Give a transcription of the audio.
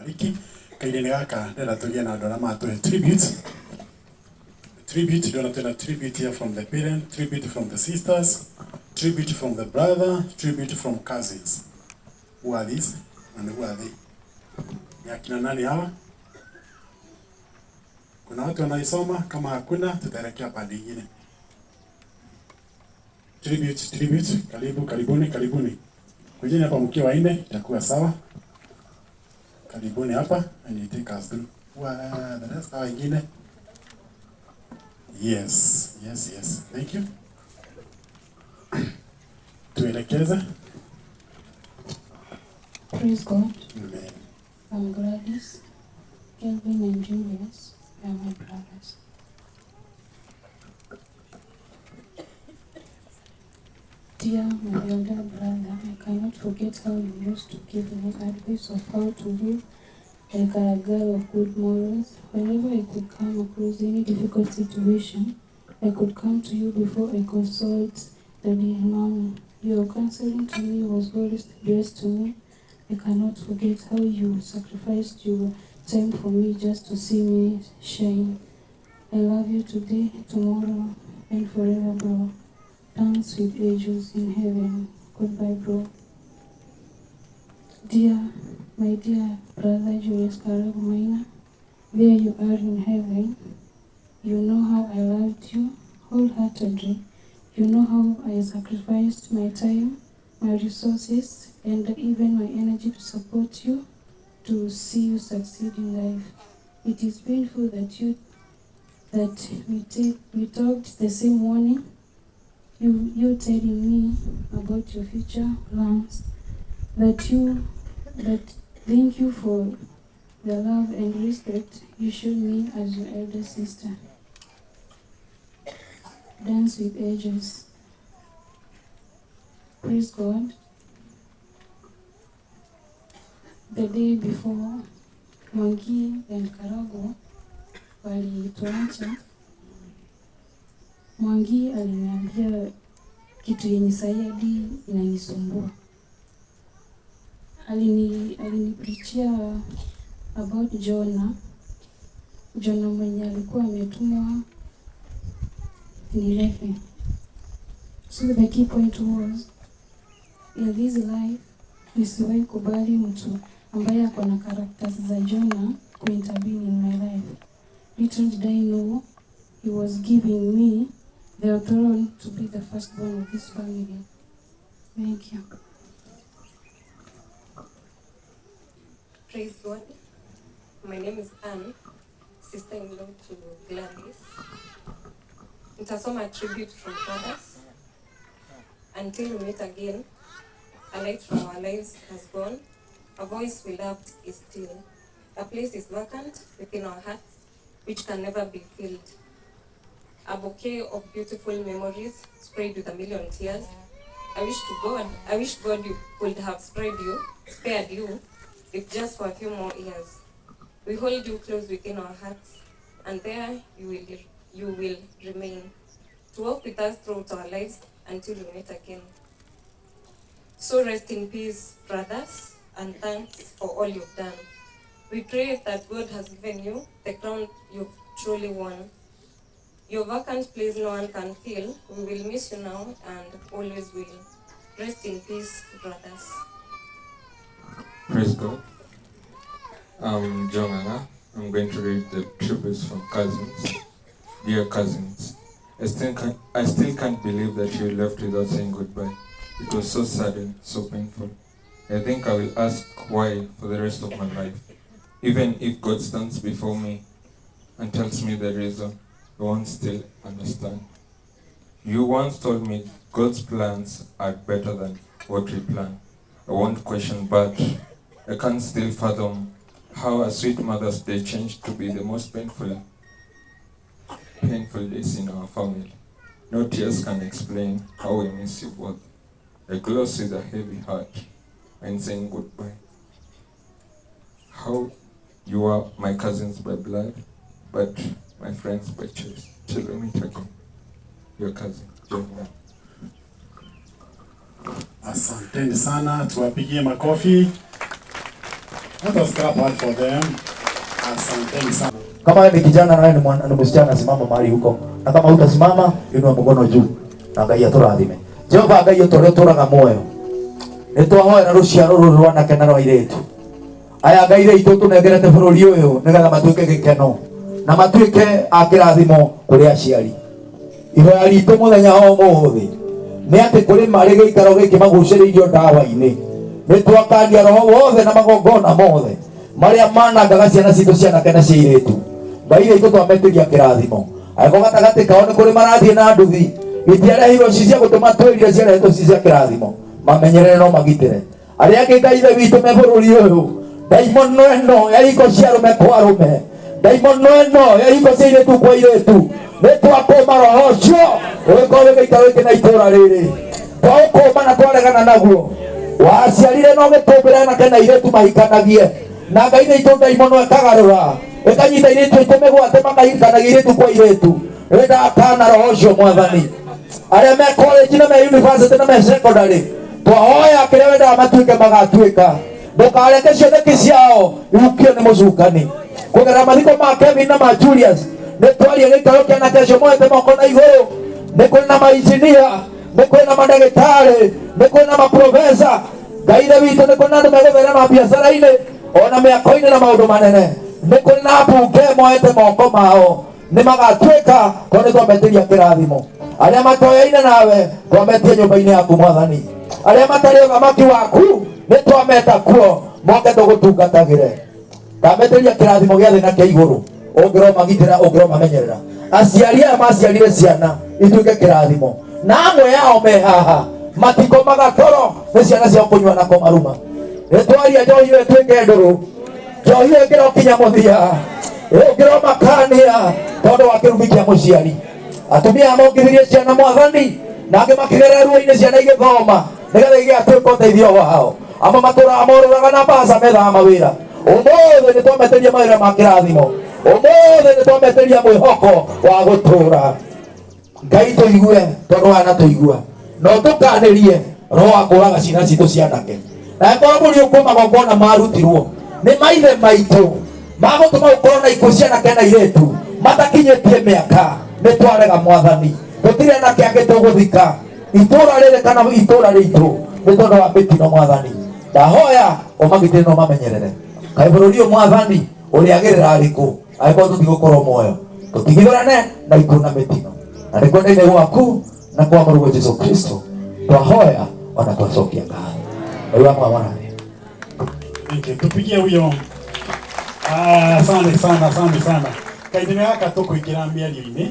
Bariki kahinda-inĩ gaka ndĩrenda tũgĩe na andũ arĩa matũhe tribute. Tribute, ndĩrona twĩna tribute here from the parent, tribute from the sisters, tribute from the brother, tribute from cousins. Who are these and who are they? Ni akina nani hawa? Kuna watu wanaisoma? Kama hakuna, tutaelekea pande ingine. Tribute, tribute, karibu, karibuni, karibuni. Kujeni hapa mkiwa wanne, itakuwa sawa. Karibuni hapa and you take us through. Wa the rest hawa wengine? Yes. Thank you. Tuelekeze. Praise God. Amen. I'm Gladys. Kelvin and Julius are my brothers. Dear my elder brother, I cannot forget how you used to give me advice of how to live like a girl of good morals. Whenever I could come across any difficult situation, I could come to you before I consult Daddy and Mommy. Your counseling to me was always the best to me. I cannot forget how you sacrificed your time for me just to see me shine. I love you today, tomorrow, and forever, bro. Dance with angels in heaven. Goodbye, bro. Dear, my dear brother Julius Karago Maina, there you are in heaven. You know how I loved you wholeheartedly. You know how I sacrificed my time, my resources, and even my energy to support you, to see you succeed in life. It is painful that we talked the same morning. You telling me about your future plans, that thank you for the love and respect you showed me as your elder sister. Dance with angels. Praise God. The day before Mwangi and Karago walituacha, Mwangi aliniambia kitu yenye sahi hadi inanisumbua. Alinipreachia about Jonah. Jonah mwenye alikuwa ametumwa Nineve. So the key point was, in this life nisiwahi kubali mtu ambaye ako na characters za Jonah kuintervene in my life. Little did I know he was giving me the throne to be the firstborn of this family. Thank you. Praise God. My name is Anne, sister-in-law to Gladys. Nitasoma tribute from fathers. Until we meet again, a light from our lives has gone. A voice we loved is still. A place is vacant within our hearts, which can never be filled. A bouquet of beautiful memories sprayed with a million tears. I wish to God, I wish God you could have spared you, if just for a few more years. We hold you close within our hearts, and there you will remain, to walk with us throughout our lives until we meet again. So rest in peace, brothers, and thanks for all you've done. We pray that God has given you the crown you've truly won. Your vacant place no one can fill. We will miss you now and always will. Rest in peace, brothers. Praise God. I'm John Anna. I'm going to read the tributes from cousins. Dear cousins, I still can't believe that you left without saying goodbye. It was so sudden, so painful. I think I will ask why for the rest of my life. Even if God stands before me and tells me the reason, I won't still understand. You once told me God's plans are better than what we plan. I won't question, but I can't still fathom how a sweet Mother's Day changed to be the most painful days in our family. No tears can explain how we miss you both. I close with a heavy heart and saying goodbye. How you are my cousins by blood, but my friends by choice. Till we meet again. Your cousin, John. Asanteni sana, tuwapigie makofi. Let us clap hard for them. Asanteni sana. Kama wewe ni kijana na wewe ni msichana, simama mahali huko, na kama hutasimama inua mkono juu na Ngai atũrathime. Jehova Ngai ũtũrĩa ũtũraga muoyo, nĩ twahoera rũciaro rũrũ rwa anake na rwa airĩtu aya. Ngai rĩ tũnengerete bũrũri ũyũ nĩgetha matuĩke gĩkeno na matuĩke a kĩrathimo kũrĩ aciari. Ihoya ritũ mũthenya wa ũmũthĩ nĩ atĩ kũrĩ marĩ gĩikaro gĩkĩ magucĩrĩirio ndawa-inĩ, nĩ twakania roho wothe na magongona mothe marĩa manangaga ciana citũ cia anake na cia airĩtu. Ngai rĩ twametĩria kĩrathimo. Angĩkorwo gatagatĩ kao nĩ kũrĩ marathiĩ na nduthi itiarehirwo ci cia gũtũma twĩrire, ciarehetwo ci cia kĩrathimo, mamenyerere no magitĩre. Arĩa angĩ, Ngai ithe witũ, me bũrũri ũyũ, ndaimono ĩno ya iko cia arũme kwa arũme, ndaimono ĩno ya iko cia airĩtu kwa airĩtu, nĩ twakũma roho ũcio ũgĩkorwo wĩ gĩikaro gĩkĩ na itũũra rĩrĩ. Twaũkũma na twaregana naguo. Waciarire no gĩtũmbĩre anake na airĩtu mahikanagie na Ngai nĩ itũ, ndaimono ĩkagarũra ĩkanyita airĩtu aitũ mĩgwate makahikanagia airĩtu kwa airĩtu. Nĩ roho ũcio, Mwathani. Arĩa me college na me university na me secondary, twahoya kĩrĩa wendaga matuĩke magatuĩka. Ndũkareke cioneki ciao ihukio nĩ mũcukani. Kũgerera mathiko ma Kevin na ma Julius, nĩ twaria gĩikaro kĩa anake acio moete moko na igũrũ. Nĩ kũrĩ na mainjinia, nĩ kũrĩ na mandagĩtarĩ, nĩ kũrĩ na maprofesa. Ngai ithe witũ, nĩ kũrĩ na andũ megũtherema biacara-inĩ ona mĩako-inĩ na maũndũ manene. Nĩ kũrĩ na mbunge moete moko mao, nĩ magatuĩka tondũ nĩ twametĩria kĩrathimo. Arĩa matoyaine nawe, twametie nyũmba-inĩ yaku, Mwathani. Arĩa matarĩ ũthamaki waku, nĩ twameta kuo moke tũgũtungatagĩre. Ndametĩria kĩrathimo gĩa thĩ na kĩa igũrũ, ũngĩromagitĩra, ũngĩromamenyerera. Aciari aya maciarire ciana ituĩke kĩrathimo, na amwe yao me haha matikomaga toro nĩ ciana ciao kũnyua na kũmaruma. Nĩ twaria njohi ĩyo ĩtuĩke ndũrũ, njohi ĩyo ĩngĩrokinya mũthia, ũngĩromakania tondũ wa kĩrumi kĩa mũciari. Atumia aya mongithirie ciana, Mwathani, na angĩ makĩgerera ruo-inĩ ciana igĩthoma nĩgetha igĩatuĩka ũteithio wao. Amwe matũraga morũraga na mbaca methaga mawĩra. Ũmũthĩ nĩ twametĩria mawĩra ma kĩrathimo. Ũmũthĩ nĩ twametĩria mwĩhoko wa gũtũra. Ngai tũigue, tondũ wana tũigua no tũkanĩrie roho wa kũraga ciana citũ cianake. Na angĩkorwo mũriũ kwĩ magongona marutirwo nĩ maithe maitũ magũtũma gũkorwo na ikuũ cia anake na airĩtu matakinyĩtie mĩaka, nĩ twarega, Mwathani. Tũtirĩ anake angĩ tũgũthika itũra rĩrĩ kana itũra rĩitũ nĩ tondũ wa mĩtino. Mwathani, ndahoya ũmagitĩre na ũmamenyerere. Kaĩ bũrũri ũyũ, Mwathani, ũrĩagĩrĩra arĩkũ angĩkorwo tũtigũkorwo muoyo tũtigithũrane na ikuũ na mĩtino? Na nĩ kwenda-inĩ gwaku na kwa mũrũguo Jesu Kristo twahoya ona twacokia ngatho. Ngai wa mwathani. Thank you. Tupigie huyo. Ah, asante sana, asante sana. Kahinda gaka tũkũingĩra mĩario-inĩ.